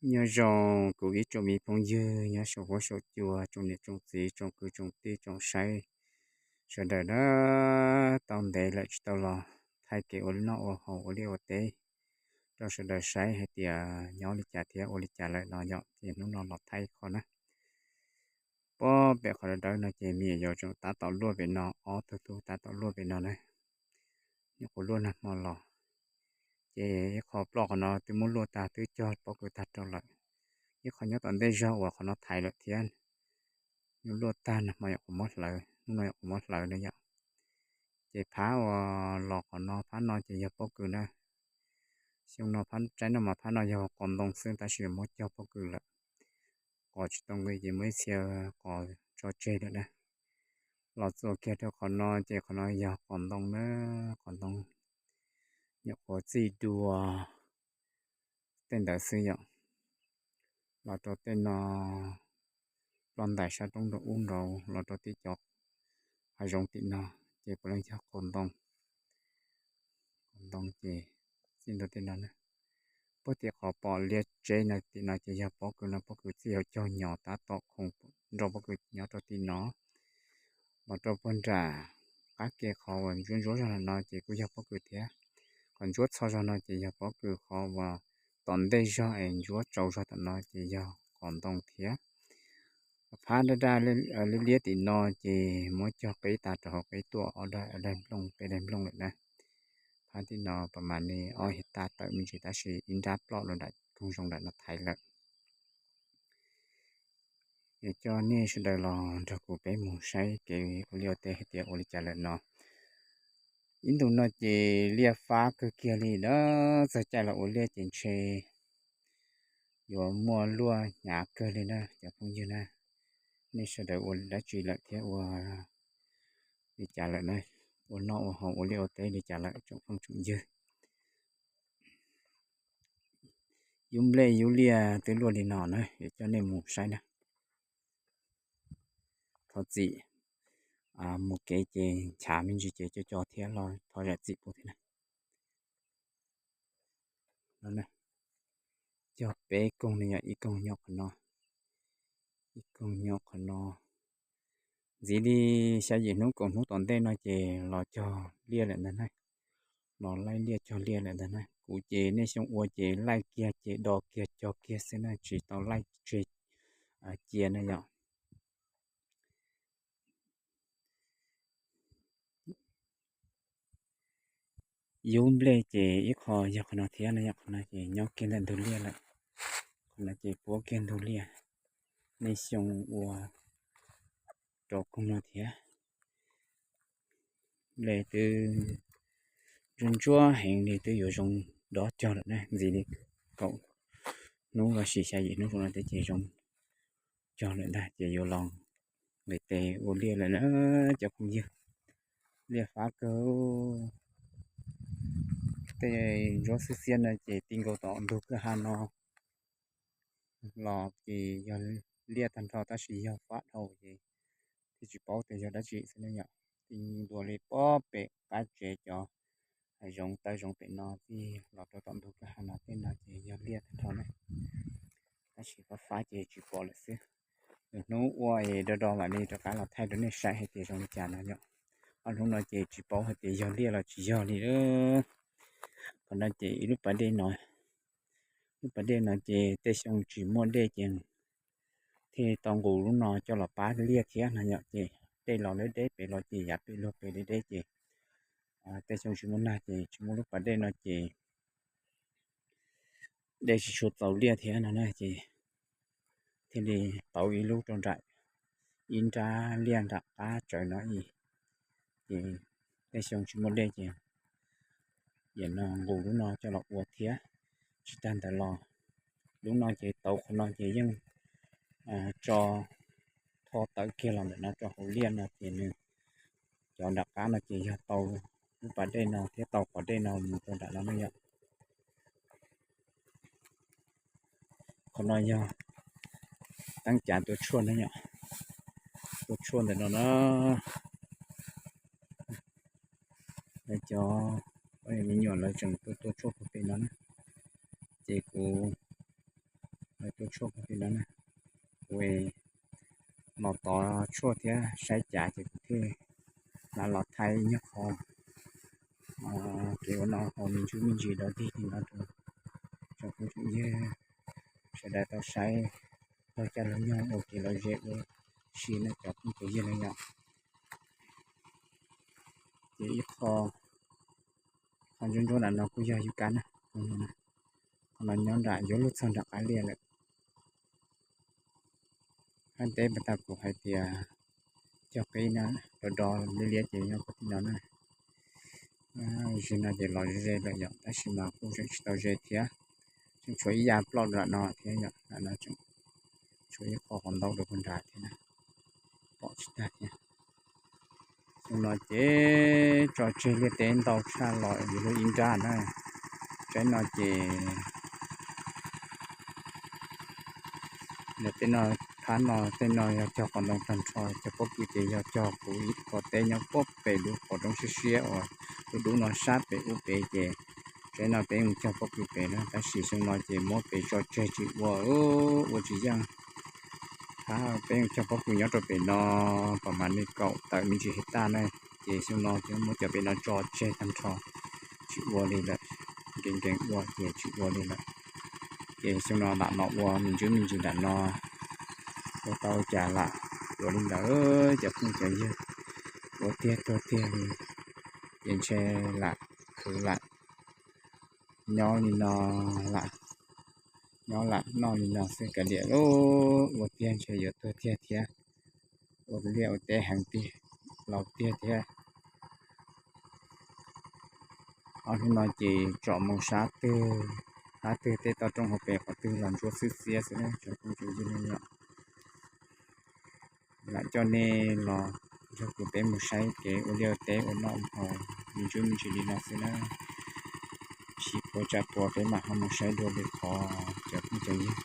Nyob zoo kuv ib tsoom me phooj ywg nyob saum huab saum cua, tsoom niam tsoom txiv, tsoom kwv tsoom tij, tsoom saib sawv daws na. Tau ntev lawm tsis tau los thaij kev ua noj ua haus ua liaj ua teb rau sawv daws saib hais tias nyob li cas thiab ua li cas lawm no yom, ces hnub no los thaij qhov na. Pob pem qhov dawb dawb no ces me nyuam yaus tseem tab tom luaj pem no, ob tug tub tab tom luaj pem no na. Nyuam qhuav luaj nag hmo los, ces ib qho ploj qhov no twb muab luaj tag, twb cog pob kws tag rau lawm. Ib qho nyob tom ntej zog uas qhov no thaiv lawm thiab, nyuam luaj tag nag hmo nyuam qhuav muab hlawv, hnub no nyuam qhuav muab hlawv na yom. Ces phab uas los qhov no, phab no ces yog pob kws na. Xyoo no phab tsaib no mas phab no yog qos ntoo xwb tab sis muab cog pob kws lawm. Qos tsis tau nqi ces muaj ib txhia qos tso tseg lawm na. Los txuas kiag rau qhov no ces qhov no yog qos ntoo na, qos ntoo. Nyuam qhuav txij dua tej ntawd xwb yom. Los rau tej no, ploj ntais sab roob nraum ub nraud los rau tej cov hav zoov tim no, ces puav leej yog qos ntoo. Qos ntoo ces txij ntua tej no na. Puag tim qhov pom liaj tseb no tim no ces yog pob kws no, pob kws txij hauv caug nyom tab tom khoov nrog pob kws nyob rau tim no. Los rau puag nram qab ke qhov uas ntsuab ntsuab zog no ces kuj yog pob kws thiab. Qhov ntsuab txho zog no ces yog pob kws, qhov uas tom ntej zog es ntsuab tsaus zog tom no ces yog qos ntoo thiab. Phab daj daj liab liab tim no ces muab cog qib tas rau hauv qib tuaj ob daim nplooj peb daim nplooj lawm na. Phab tim no pas mas ne ob hais tas tawm me ntsis tab sis ib nrab ploj los nram koog zoo nram no thaiv lawm. Es coj nej sawv daws los nrog kuv peb mus saib kev ua liaj ua teb hais tias ua li cas lawm no. Ib ntus no ces liaj fab kawg kiag li na, txog caij los ua liaj ces ntshe yuav muaj luaj hnyav kawg li na cov phooj ywg na. Nej sawv daws ua dab tsi lawm thiab ua li cas lawm na, ua noj ua haus ua liaj ua teb li cas lawm tsoom phooj tsoom ywg. Yub nplej yub liaj twb luaj li no na, es coj nej mus saib na. Thov txim, mus kev ces nchav me ntsis ces co co thiab los thov zam txim pub thiab na. Cog peb koog ne yom, ib koog nyob qhov no, ib koog nyob qhov no. Ntxiv li xya yim hnub kaum hnub tom ntej no ces los cog liaj lawm ntag na, los laij liaj cog liaj lawm ntag na. Kuv ces nej xyoo ua ces laij kiag ces do kiag cog kiag xwb na, tsis tau laij tseg cia na yom. Yub nplej ces ib qho yog qhov no thiab na yom, qhov no ces nyob kiag ntawm ntug liaj lawm, qhov no ces puab kiag ntug liaj. Nej xyoo ua rau koog no thiab. Nplej twb ntsuab ntsuab heev li twb yuav zoo dob cog lawm na, ntxiv li kaum hnub los sis xya yim hnub no thiab ces zoo cog lawm ntag ces yuav los nqis tes ua liaj lawm na cov phooj ywg. Liaj fab kawg, tej ntsuab xiab xiab no ces ti nkaus tom ntug kwj ha no los ces yog liaj tag nrho tab sis yog fab dhau ces thiaj tsis paub tias yog dab tsi xwb na yom. Ti ntua li pob pem qab tsev cov hav zoov taw zoov pem no txij los rau tom ntug kwj ha no tej no ces yog liaj tag nrho na, tab sis fab fab ces tsis pom lawm xwb. Lwm hnub ua es do do mam li rov qab los thaij rau nej saib hais tias zoo li cas no yom. Ob hnub no ces tsis paub hais tias yog liaj los tsis yog li. Qhov no ces ib lub pas dej no, lub pas dej no ces tej xyoo tsis muaj dej ces thiaj tau nqus lub no coj los pab liaj thiab no yom. Ces dej los deb deb pem los ces yav pem luag pem deb deb ces tej xyoo tsis muaj nag ces tsis muaj lub pas dej no ces dej tsis tshua txaus liaj thiab no na ces thiaj li pauv ib lub rau nram ib nrab liaj nram qab tsawv no ib. Ces tej xyoo tsis muaj dej ces yam no nqus lub no coj los ua thiab. Tsis tag ntawd los lub no ces tau qhov no ces yeej tso tho tawm kiag los ntawm no rau hauv liaj no ces nws cov nram qab no ces yog tau lub pas dej no thiab tau qhov dej no mus rau nram no ne yom. Qhov no yog teeb cav tua tshuaj ne yom, tua tshuaj ntawm no na. Cov me nyuam lawv tseem tua tua tshuaj puag pem no na. Ces kuv Lawv tua tshuaj puag tim no na. Kuv los tov tshuaj thiab saib cav ces kuv thiaj li los thaij nyob qhov kev ua noj haus me ntsis me ntsis dog dig li no rau tsoom phooj ywg sawv daws tau saib, tau caij lub nyoog ua kev lom zem ua si na cov phooj cov ywg na yom. Ces ib qho, qhov ntsuab ntsuab nram no kuj yog yus kab na. Qhov no nyob nram yuav luag txog nram qab liaj lawm. Hab teb pas tas kuv hais tias cog qib na, do do liab liab ces nyob puag tim no na. Zim no ces los ze lawm yom, tab sis mas kuj tseem tsis tau ze thiab. Tseem tshuav ib yam ploj nram no thiab yom, nram no tseem tshuav ib qho qhov ntaub rau puag nrad thiab na, pom tsis tag thiab. Xyoo no ces tso tseg liaj teb ntau tshaj los yuav luag ib nrab na. Tsaib no ces tej no, phab no tej no yog cog qos ntoo tag nrho, cog pob kws ces yog cog kuv ib qho teb nyob pob pem lub qhov roob siab siab uas dub dub no sab pem ub pem ces tsaib no peb mus cog pob kws pem na, tab sis xyoo no ces muab pem tso tseg tsis ua, ua tsis yeej. Phab peb mus cog pob kws nyob rau pem no pas mas li kaum tawm me ntsis hais tag na, ces xyoo no ces muab cov pem no tso tseg tag nrho, tsis ua li lawm. Nkees nkees ua ces tsis ua li lawm. Ces xyoo no lam los ua me ntsis me ntsis nram no, ua tau cas lam ua li ntawd cov phooj cov ywg, ua tiag tuag tiag li. Ces ntshe lam khwv lam nyob li no, lam nyob lam noj li no xwb kav liam lauj, ua tiag ntshe yuav tuag tiag thiab. Ua liaj ua teb heev tiag, laus tiag thiab. Ob hnub no ces tsom mus sab twg, sab twg tej toj roob hauv pes qhov twg los ntsuab xwb xiab xwb na tsoom phooj tsoom ywg na yom. Lam coj nej los nrog kuv peb mus saib kev ua liaj ua teb ua noj haus me ntsis me ntsis li no xwb na. Tsis puas tsa puas peb mam ho mus saib dua lwm qhov cov phooj cov ywg.